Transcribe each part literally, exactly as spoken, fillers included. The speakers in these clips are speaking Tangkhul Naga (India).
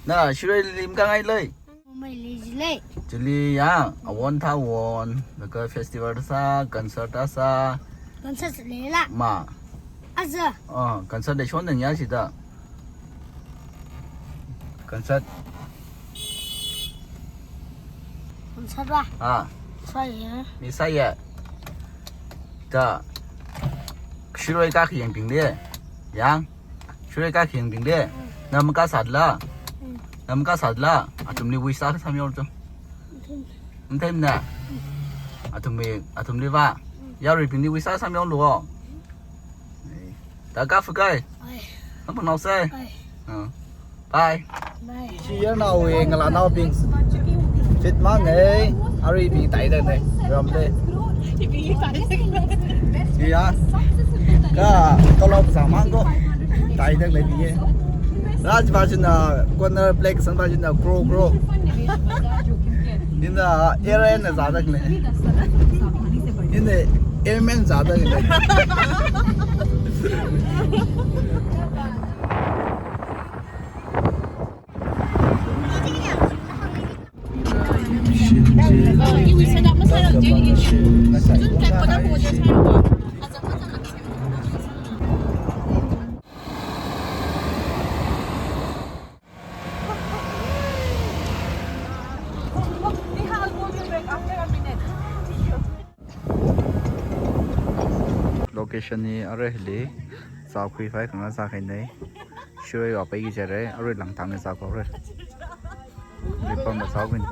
Na, Shirui li makāngai lei? Mai lei ji lei. Chili ya, awon thāwon, laga festival sā, concert sā. Concert lei la. Ma. Aja. Ah, concert lei shon dang ya chida. Concert. Concert ba? Ah. Sāya. Mi sāya. Da. Shirui ka khiyang ping de. Yang. Shirui ka khiyang ping de. Mm. Na makasā la. Mm. Na makasā la. Athumli wish sā samyo jo. Mm. Mtem na. Athumli, athumli ba. Mm. Yaruibingli wish sā samyo lo. Da ka fukai. Ai. Nang pang nao sai. Ai. Ah. Bye. Bye. Shi yarnaowui ngalānaobing. Fit mang ei. Aruibing tai dang nei. Ram de. Ya. Ka tolop sāmang ko. Tai dang nei bing ei. Raj ba china corner black san ba china crow crow. Ina air na zā dang nei. Ina airman zā dang nei. Location hi arui hili, zākhui phai kanga zākhui nei. Shirui wa pai ki jere, arui langtang ni zākhui re. Lipam da zākhui nei.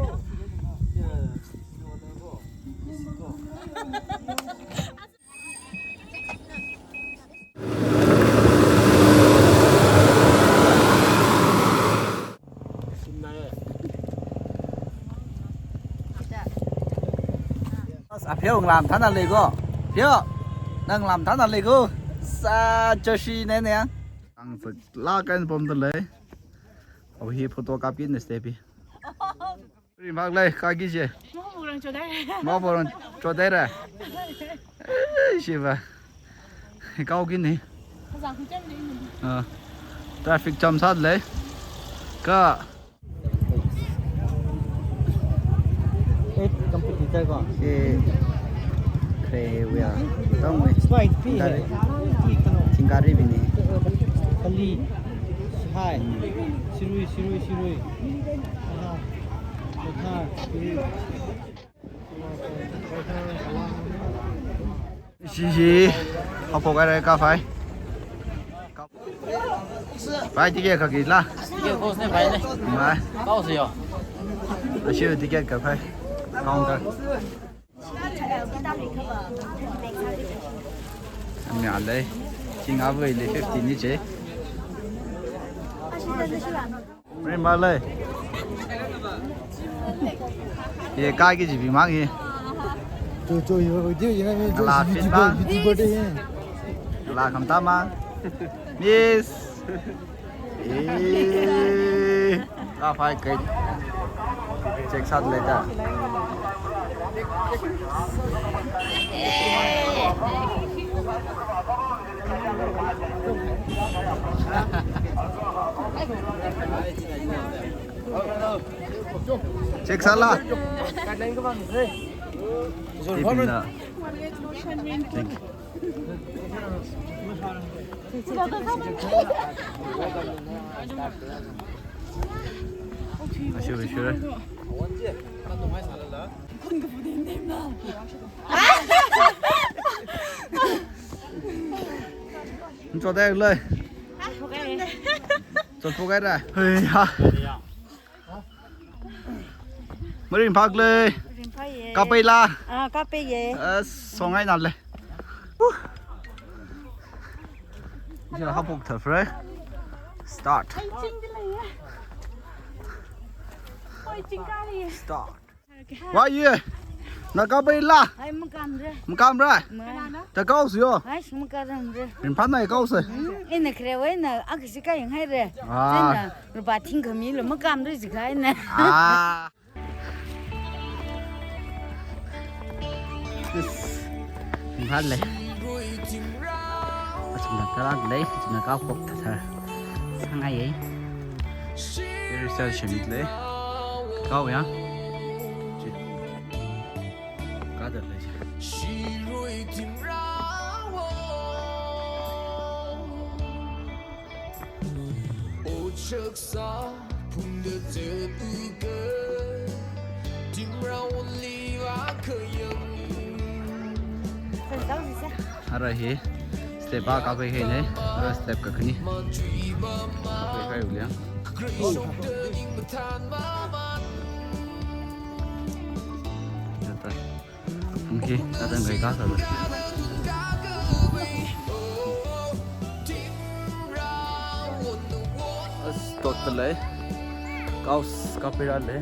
As, a pheo ngalam thana lei ko. Pheo. Nang ngalam thana lei ko. Sa joshi ne ne. Ang sa la kan pom ta lei. Au hi photo kap ki ne step hi. Ri mak lei, ka ki je. Mo mo rang chodai. Mo mo rang chodai ra. Eh, shiva. Kau ki ni. Kazang hu chem ni. Ah. Traffic jam sā lei. Ka. Eight competitor ko. Eh. Kre wia. Tong wei. Slide pi hai. Tingkari bini. Kali. Hai. Shirui, shirui, shirui. Shishi, hapo kare ka phai. Phai ticket ka kila. Ticket cost ne phai ne. Mai. Kau se yo. Ashi ticket ka phai. Counter. Ami alei. King abu ile fifty ni je. Rin ba lei. Ye kai ki jibi mang ye. Tu tu yo yo ye na me tu. Ala fit ba. Beauty body ye. Ala kam ta ma. Miss. Eh. Ka phai kai. Check sat le ta. Check sala. Tipina. Thank you. Ashu, ashu. Chot dai lei. Chot phokai ra. Hei ha. Marin phak lei. Rin phai ye. Kapai la. Ah, kapai ye. Eh, songai na lei. Huh. Ija hapok tha fre. Start. Ai, ching di lei ye. Oi, ching ka lei ye. Start. Wai ye. Na kapai la. Ai, makam re. Makam re. Ma. Ta kau si yo. Ai, makam re. Rin phan na kau si. Hmm, ina kre wai na, ak si ka yang hai re. Ah. Ina, rupa ting kami lo makam re si ka ina. Ah. Yes. Rin phan lei. Achum na karan lei, achum na kau kok ta ta. Sangai ye. Hairstyle semmilu. Kaoya. Chi. Kadarlei chi. Ara hi step akha kapai kahaina, ara step kakhane. Kapai kahai ulia. Yata. Okay, atang kai kasāla. As total lei. Kaos kapira lei.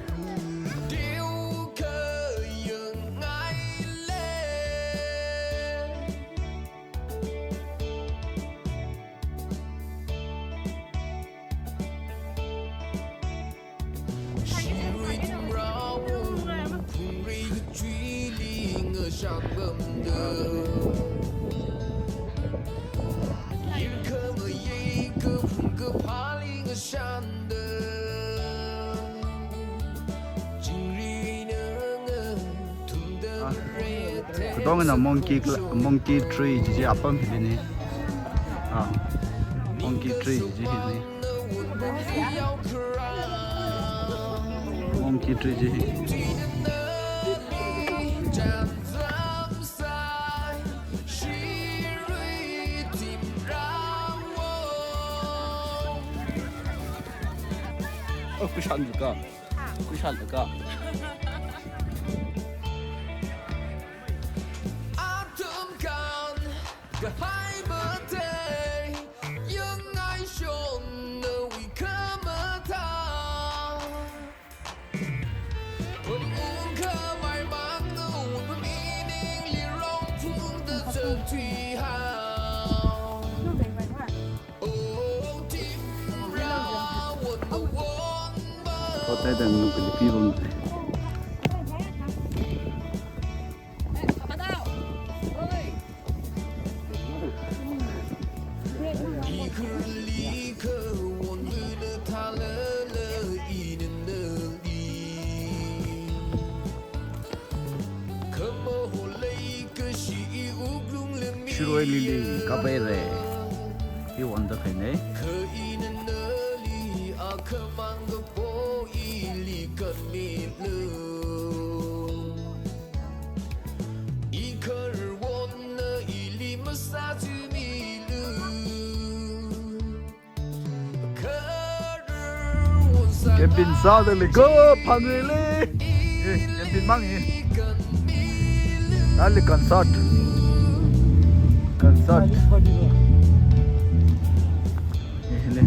Kudong na monkey cl-, monkey tree chi chi apam hili ni. Ah, monkey tree chi chi hili. Monkey tree chi hi. Oh, kushan juga. Kushan juga. Hotel dan nung kali pi room te. Shirui Lily kapaira. Iwon da kahaina. Camping sāda leiko, phangrele. Eh, camping mang e. Nali concert. Concert. Eh, le.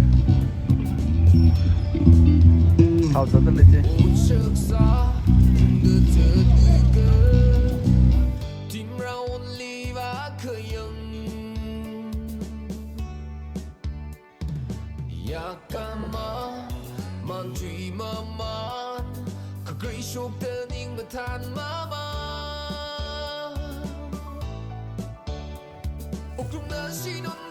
Hao sāda lei chi. Yakama, mantui maman, kagreishokta ning mathān maman. Wuklungna shinun